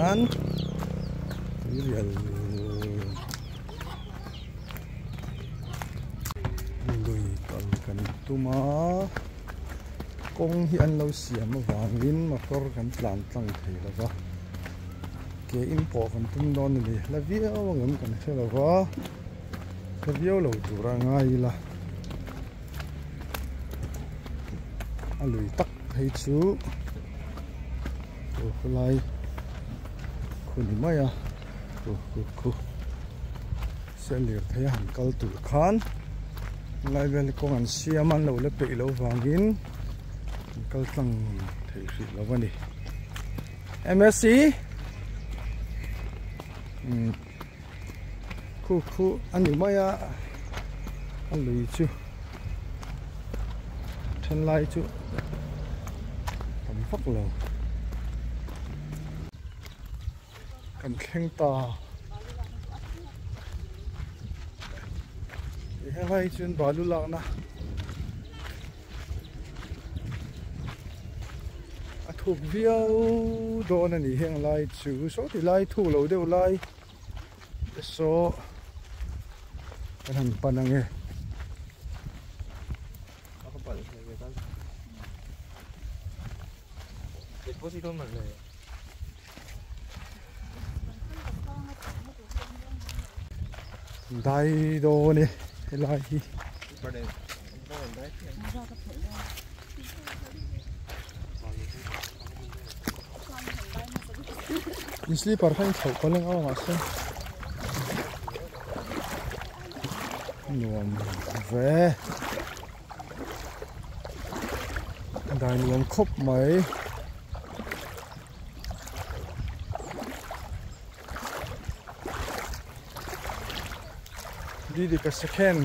hian tuirial lui kal kan tum a kawng hi an lo siam avangin motor kan tlan tlang thei lo va ke in pawh kan tum dawn a ni hla viau ang em kan hre lo va hla viau lo tur a ngai ila a lui tak phei chu khu khulai khu ni mai a khu khu khu se lirthei a han kal tur khan helai vel hi kawng an siam a an lo la peih loh vangin an kal tlang theih hrih lo a ni M_S_C umm khu khu a ni mai a a lui chu then lai chu tam vak lo. Kan thleng ta. Helai chuan balu lakna a thuk viau dawn a ni heng lai chu saw ti lai thuk lo deuh lai te saw kan han pan ang e. Dai dawn e helai hi. In slipper kha in thlauh palh ang a mahse nuam ve. Dai nuam khawp mai. Didi ka second.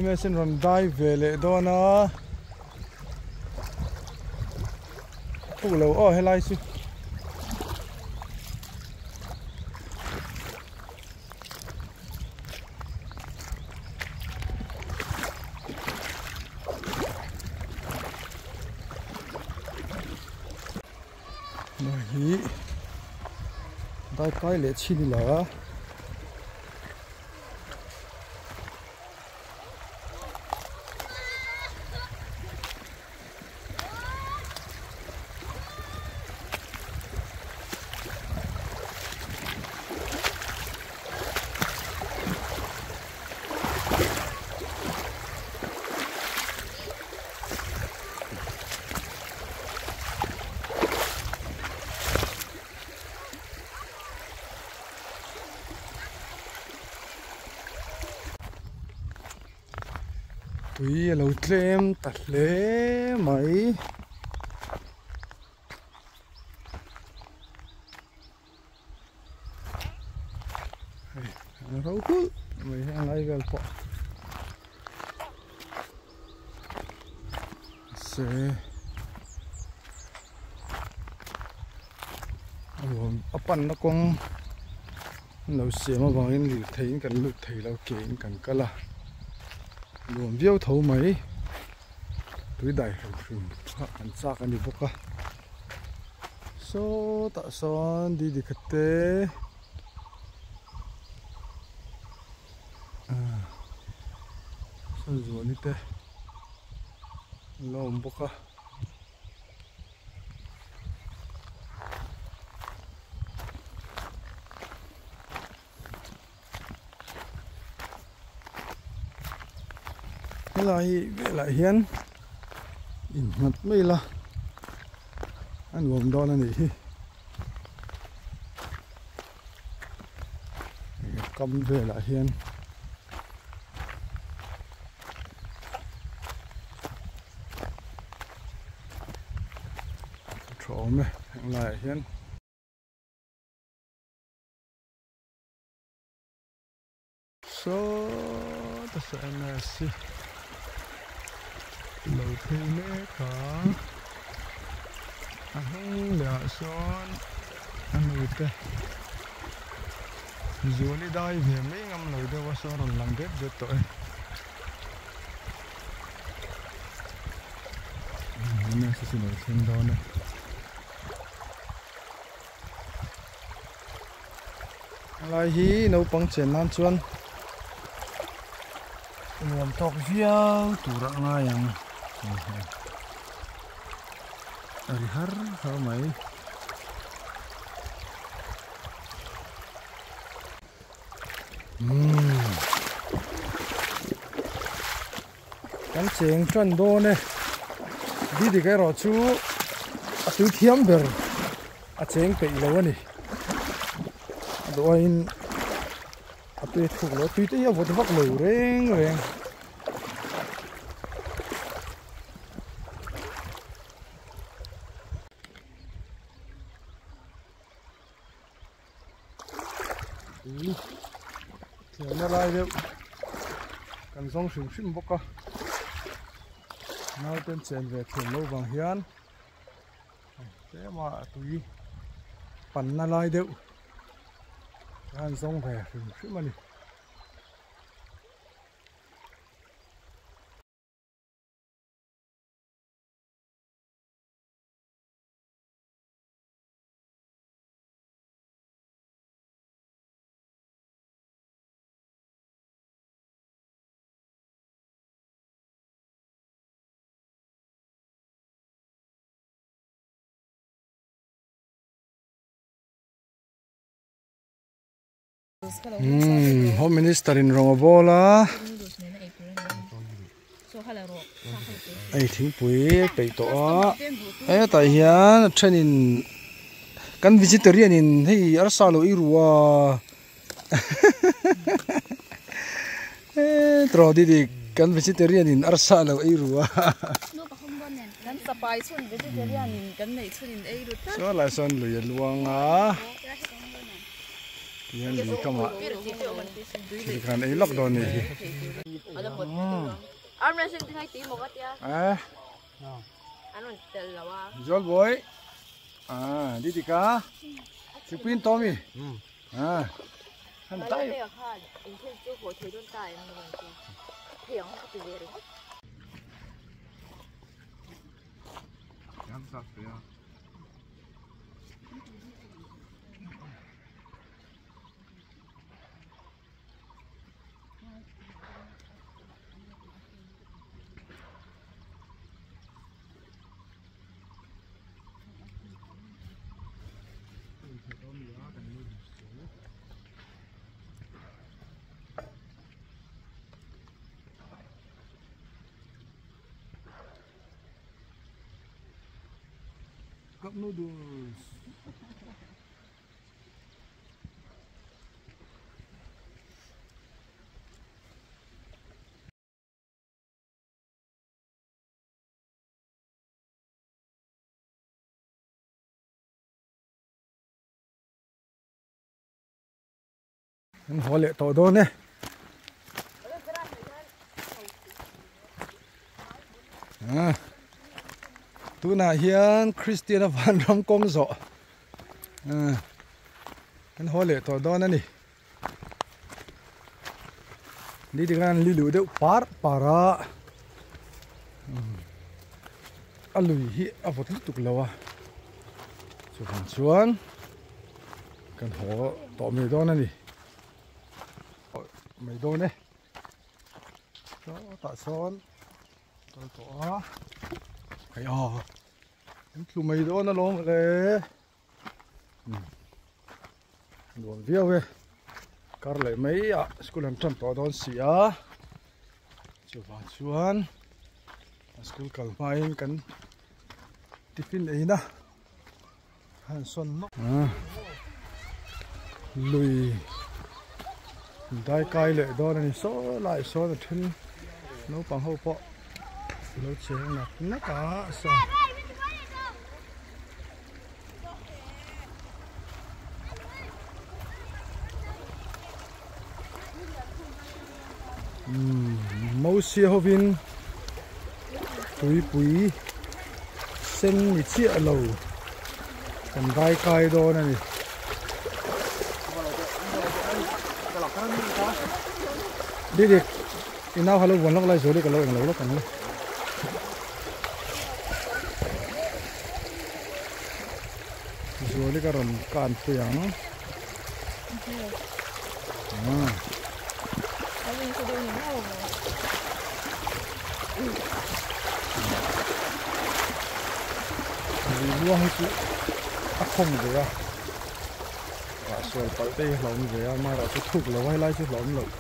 MSN rawn dai ve leh dawn a. Thuk lo aw helai chu. Hi daikai leh chhin ila Tui a lo tlem ta hle mai. Hei a ro hulh mai hi a lai vel pawh se a panna kawng an lo siam avangin lirthei in kan lut thei lo ke in kan kal a nuam viau tho mai tui dai hrim hrim kha an chak a ni bawk a sawtah sawn didi khat te ah saw zuani te an lo awm bawk a. Helai velah hian innghat mai ila a nuam dawn a nih hi kam velah hian. Tha awm e heng laiah hian. Sawta saw ms hi lo phei mek a a hnung leh ah sawn a nu te zuali dai ve mai ngam lo deuh a saw a rawn lang det det tawh e. Message lo thleng dawn a. Helai hi naupang chen nan chuan nuam tawk viau tur a ngai ang. A ri har har mai. Umm. Kan cheng tan dawn e. Didik erawh chu a tui thiam ber a cheng peih lo a ni. A duhaiin a tui a thuk lo a tui te hi a vawt vak lo reng reng. Tui thiamna lai deuh kan zawng hrim hrim bawk a nauten chen ve thiam loh vang hian tlema tui panna lai deuh kan zawng ve hrim hrim a ni. Umm home minister in rawng a bawl a hei thingpui peih tawh a hetah hian a thenin kan vegetarian in hei arsa lo ei ru a tawh didik kan vegetarian in arsa lo ei ru a saw lai sawn lui a luang a. Tihian lui kamah thil khan ei lawk dawn nih hi. Eh. Zual boy. Ah, Didika. Chupin Tommy. Ah. Han tai. Cup noodles. An haw leh tawh dawn e. Ah. Tunah hian Christian a vanram kawng zawh. Ah. An haw leh tawh dawn a ni. Ni tikhan an li luh deuh par par a. A lui hi a vawt lutuk lo a. Chuvang chuan Kan haw tawh mai dawn a ni. Mai dawn e. Sawtah sawn kal tawh a. Hei a. Kan tlu mai dawn alawm le. Nuam viau e. Kar leh mai ah school an tan tawh dawn si a. Chuvang chuan school kal hmain kan tiffin eina. Lui dai kai leh dawn a ni saw lai sawn a then naupang ho pawh lo cheng nak nak a saw. Mosia hovin tuipui sen ni chiah lo kan vai kai dawn a ni. Didik i nau halo vuan lawk lai zuali ka lo eng lo lawk ang le. Zuali ka rawn kan pui ang. Lui luang hi chu a khawng ve a, ah sual palh te hi hlauhawm ve a, amaherawhchu thuk lo a helai chu hlauhawm loh.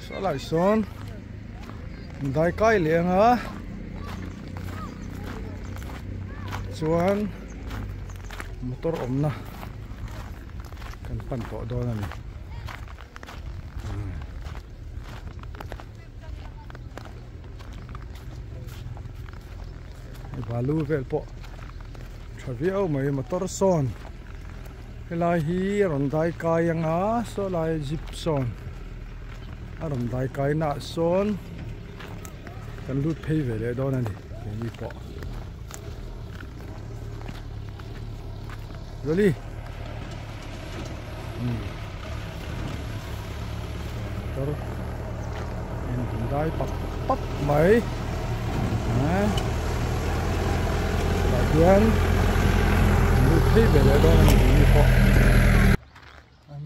Saw lai sawn dai kai leh ang a chuan motor awmna kan pan tawh dawn a ni. Balu vel pawh tha viau mai motor sawn helai hi a rawn dai kai anga saw lai jeep sawn a rawn dai kai na ah sawn kan lut phei ve leh dawn a ni keini pawh. Loli. Motor in dai pap pap mai. Tah hian lut phei ve leh dawn a ni tih hi pawh an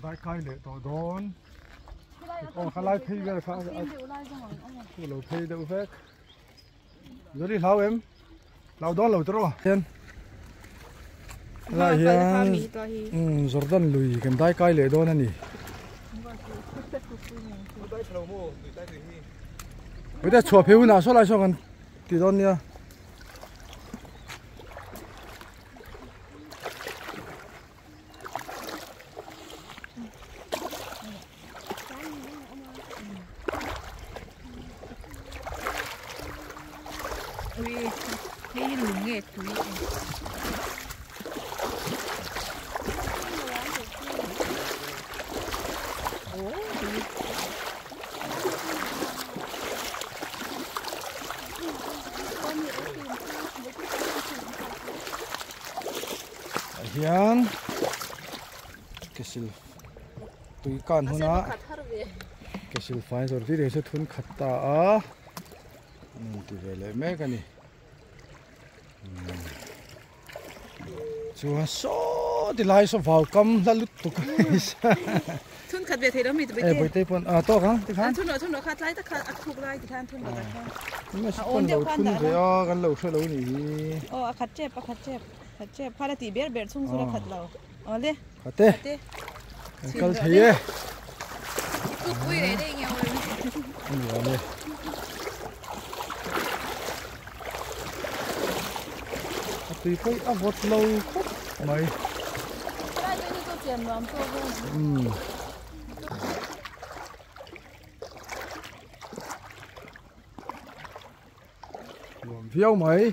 dai kai leh tawh dawn. Aw khalai phei vel kha a lo phei deuh vek. Zoli hlau em? Hlau dawn lo tawh hian helai hian Jordan lui kan dai kai leh dawn a ni. Puite chhuah phei hunah saw lai saw kan ti dawn nia. Ah hian kesil tui kan huna kesil fai zawr tir hi chu thun khat ta a an rawn ti ve leh mek a ni chuan saw ti lai saw vau kam hla lutuk thun khat ve thei lo mi e bawihte pawn a tawk ang tikhan thun rawh thun rawh kha tlai tak kha a khuk lai tikhan thun rawh kha a awn deuh khan thun ve a kan lo hre lo ni hi aw a khat tep a khat tep khat tep kha la tih ber ber chhung chu la khat lo aw le khate kan kal thei e pui reh dei nge ani awm e a tui pawh a vawt lo khawp mai nuam viau mai.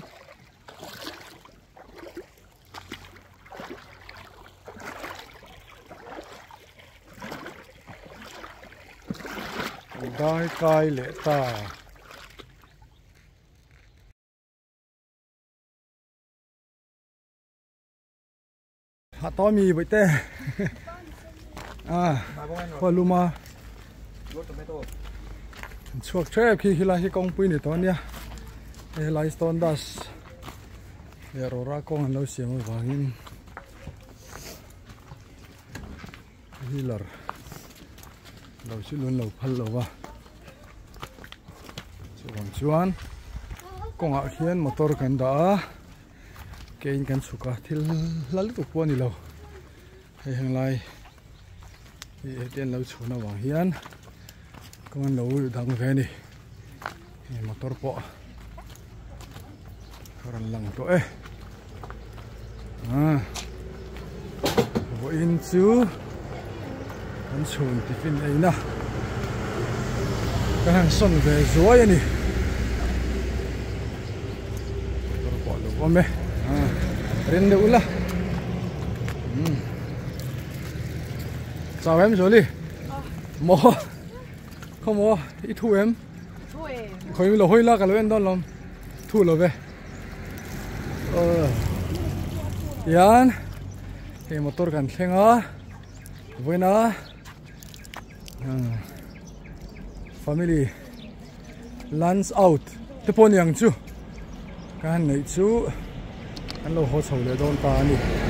Dai kai leh ta. Hạ to mì vậy tê. À, qua luma. Chuak thep khi khi lai hi kawng pui ni tawh ania. Hei lai stone dust leh rawra kawng an lo siam avangin wheeler lo chu lun lo phal lo va. Chuvang chuan kawngah khian motor kan dah a. Kein kan chhuk a thil hla lutuk pawh a ni lo hei heng lai hi heti an lo chhun avang hian kawng an lo dang ve a ni hei motor pawh a rawn lang tawh e ah vawiin chu kan chhun tiffin eina kan han sawn ve zuai a ni. Motor pawh a lo awm e rin deuh ula chau em Jolie maw khaw maw i thu em. Khawi lo hawi la ka lo en dawn lawm thu lo ve. Tian hei motor kan thleng a vawiina family lunch out te pawh ni ang chu ka han neih chu an lo haw chho leh dawn ta a ni.